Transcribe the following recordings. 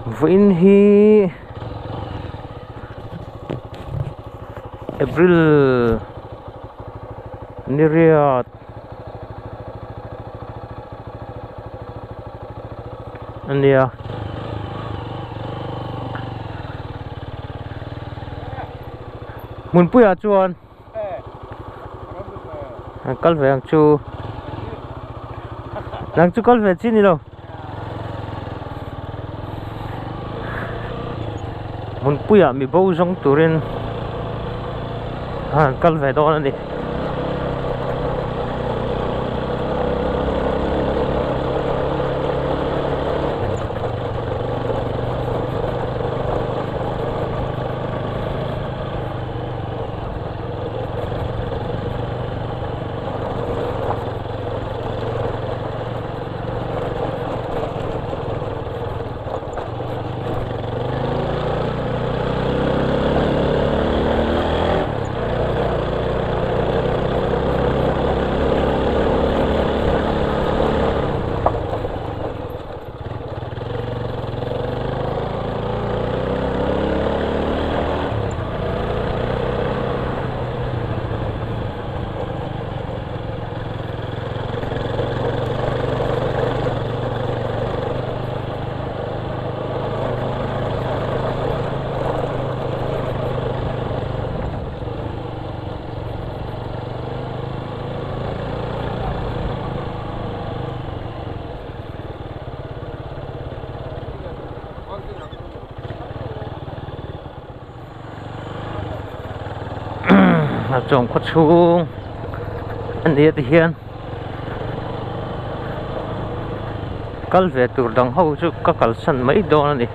Vawiin hi April ni riat a nia. Hmunpuiah chuan an kal ve ang chu nang chu kal ve chi ni lo hmunpuiah mi bo zawng turin an kal ve dawn a ni. Chawm khaw chhung a ni a ti hian kal ve tur dang ho chu ka kalsan mai dawn a ni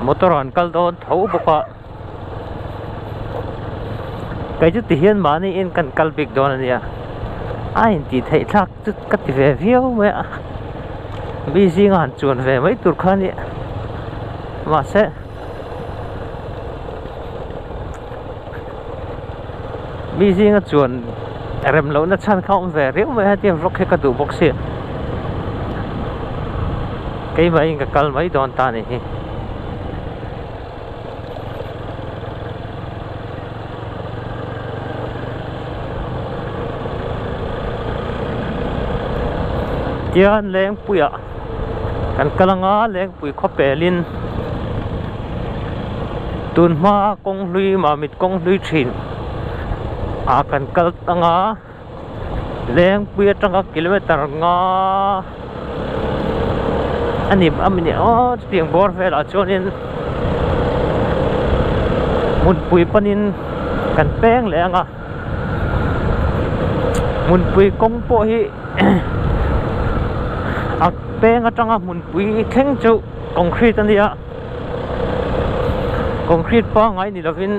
motor ah an kal dawn tho bawk a kei chu ti hian mahni in kan kal bik dawn a nia a intih theih thlak chu ka ti ve viau mai a mi zinga han chuan ve mai tur kha a nia mahse mi zinga chuan rem lohna chhan kha a awm ve riau mai a hetiang vlog hi ka duh bawk sia keimahin ka kal mai dawn ta a ni hi. Tian Lengpuiah kan kal anga Lengpui khaw pelin tun hma kawng hlui Mamit kawng hlui thin ah kan kal anga Lengpui atanga kilometer nga a ni a ni aw chutiang bawr velah chuanin hmunpui panin kan peng leh ang a hmunpui kawng pawh hi a peng atanga hmunpui thleng chu concrete a nia concrete pangngai ni lovin.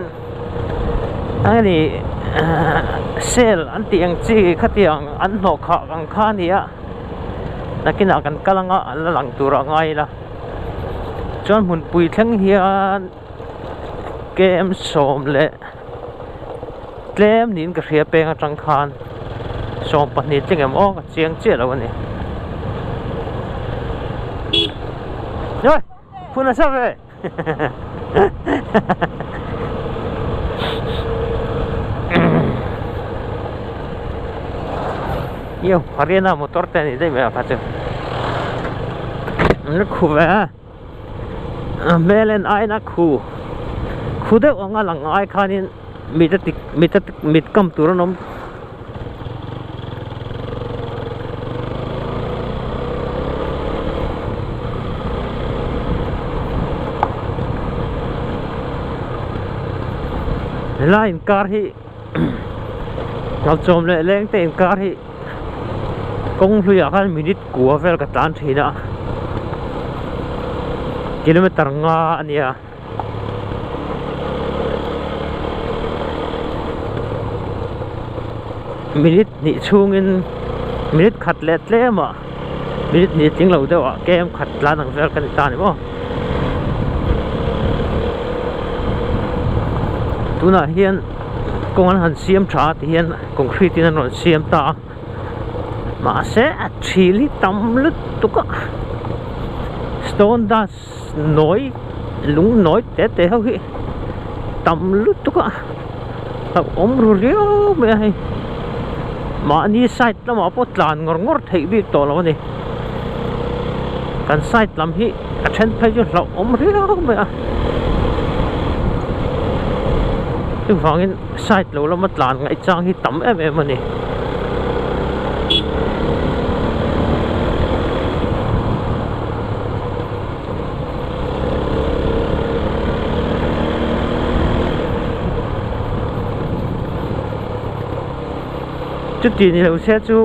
A ni sale an tih ang chi khatiang an hnawh khah ang kha a ni a nakinah kan kal anga an la lang tur a ngai ila chuan hmunpui thleng hian kem sawm leh tlem niin ka hria peng atang khan 12 tling em aw ka chiang chiah lo a ni. Phun a sa ve. Yêu Haryana motor te ani daih mai a kha chu an la khu ve a a hmel en aiin a khu khu deuh ang a lang ai khanin mit a ti mit a mit kam tur an awm. Helai inkar hi Nghalchawm leh Lengte inkar hi kawng hluiah khan minute kua vel ka tlan thin a kilometer nga a nia. Minute hnih chhungin minute khat leh tlem ah minute hnih tling lo deuh ah kem khat tlan ang vel ka ni ta ni maw tunah hian kawng an han siam tha a ti hian concrete in an rawn siam ta a mahse a thil hi tam lutuk a. Stone dust nawi lung nawi te te ho hi tam lutuk a hlauhawm ru riau mai a hei mahni side lamah pawh tlan ngawr ngawr theih bik tawh lo a ni kan side lam hi a then phei chu hlauhawm riau mai a chuvangin side lo lama tlan ngaih chang hi tam em em a ni. Chuti ni lo se chu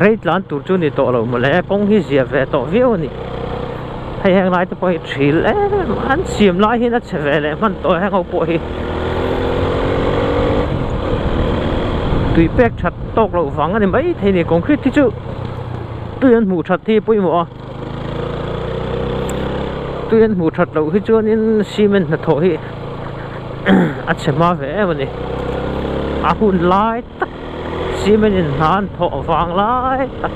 rei tlan tur chu ni tawh lo mawle kawng hi zia ve tawh viau a ni hei heng lai te pawh hi thil em an siam lai hian a chhe ve leh hman tawh heng ho pawh hi tui pek that tawk loh vang a ni maithei a ni concrete hi chu tui an hmuh that hi pawimawh a tui an hmuh that loh hi chuanin cement hnathawh hi a chhe hma ve em a ni a hun lai tak cement in hna an thawh vang lai tak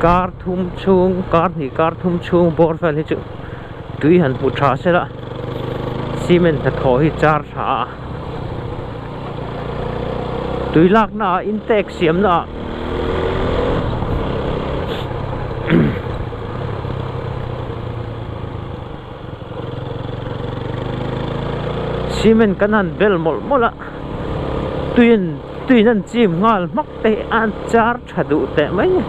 kar thum chhung kar hnih kar thum chhung bawr vel hi chu tui han hmu tha sela cement hnathawh hi char tha a. Tui lakna ah intake siamna ah cement kan han bel mawlh mawlh a tuiin tuiin an chim nghal hmak te hi a char tha duh teh mai a ni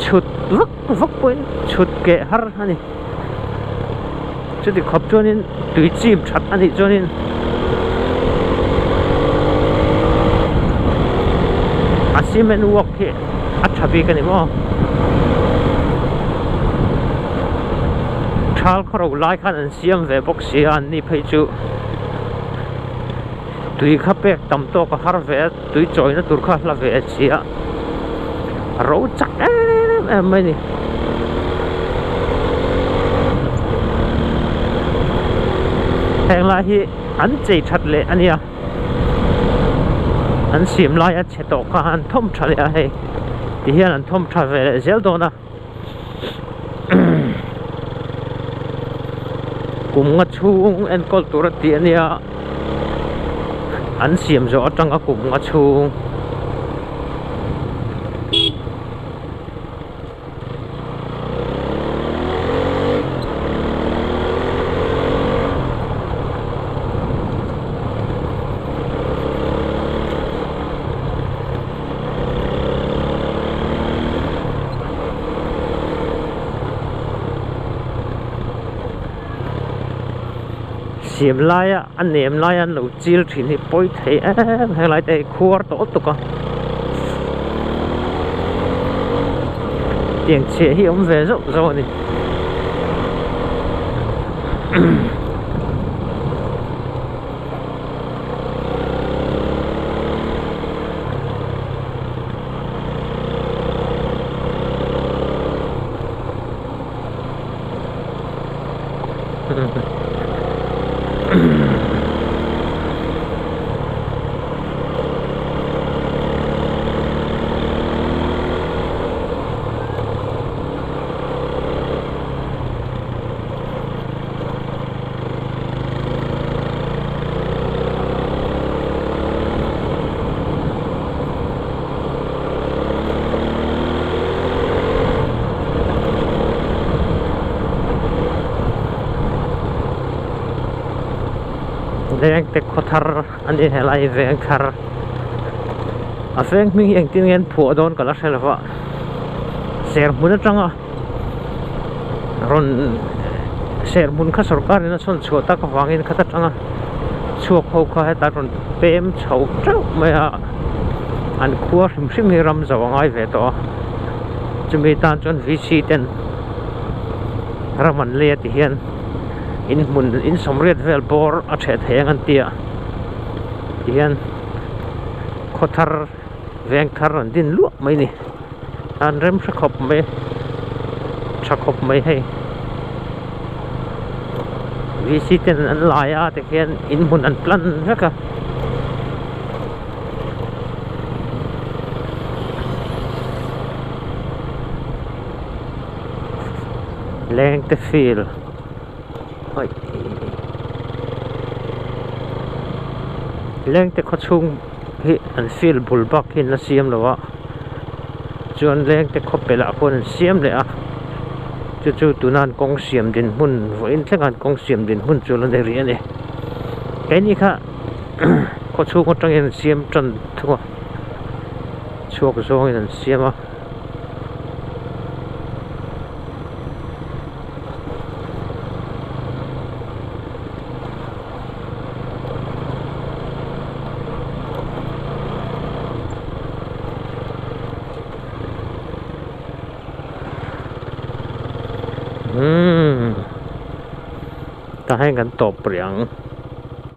chhut vak vak pawhin chhut keh har a ni. Chuti khawp chuanin tui chim that a nih chuanin a cement work hi a tha bik a ni maw thal khaw ro lai khan an siam ve bawk si a an ni phei chu tui kha pek tam tawk a har ve a tui chawina tur kha a hla ve si a ro chak em em mai a ni. Heng lai hi an chei that leh a nia an siam lai a chhe tawh kha an thawm tha leh a hei ti hian an thawm tha ve leh zel dawn a kum nga chhung enkawl tur a tih a nia an siam zawh atanga kum nga chhung. Siam laia a nem laia an lo chil thin hi pawi thei em helai te hi khuar tawh lutuk a tiang chhiah hi a awm ve zauh zauh a ni. Veng te khaw thar a ni helai veng thar a veng hming hi engtin nge an phuah dawn ka la hre lo va ser hmun atanga rawn ser hmun kha sorkar in a chhawn chhuah tak avangin khat atanga chhuak ho kha hetah rawn pem chho teuh mai a an khua hrim hrim hi ram zo a ngai ve tawh a chumi tan chuan V C ten ram an lei a ti hian in hmun in sawmriat vel bawr a theh thei ang an ti a tihian khaw thar veng thar an din luah mai a ni. An rem hre khawp mai tha khawp mai hei V C ten an lai a tikhian in hmun an plan vek a. Lengte field haih Lengte khaw chhung hi an field bul bak hi an la siam lo a chuan Lengte khaw pelh ah khuan an siam leh a chu chu tuna an kawng siam dinhmun vawiin thleng a an kawng siam dinhmun chu a la ni rih a ni keini kha khaw chhung atangin an siam tan thung a chhuak zawngin an siam a. Umm tah hian kan tawp rih ang.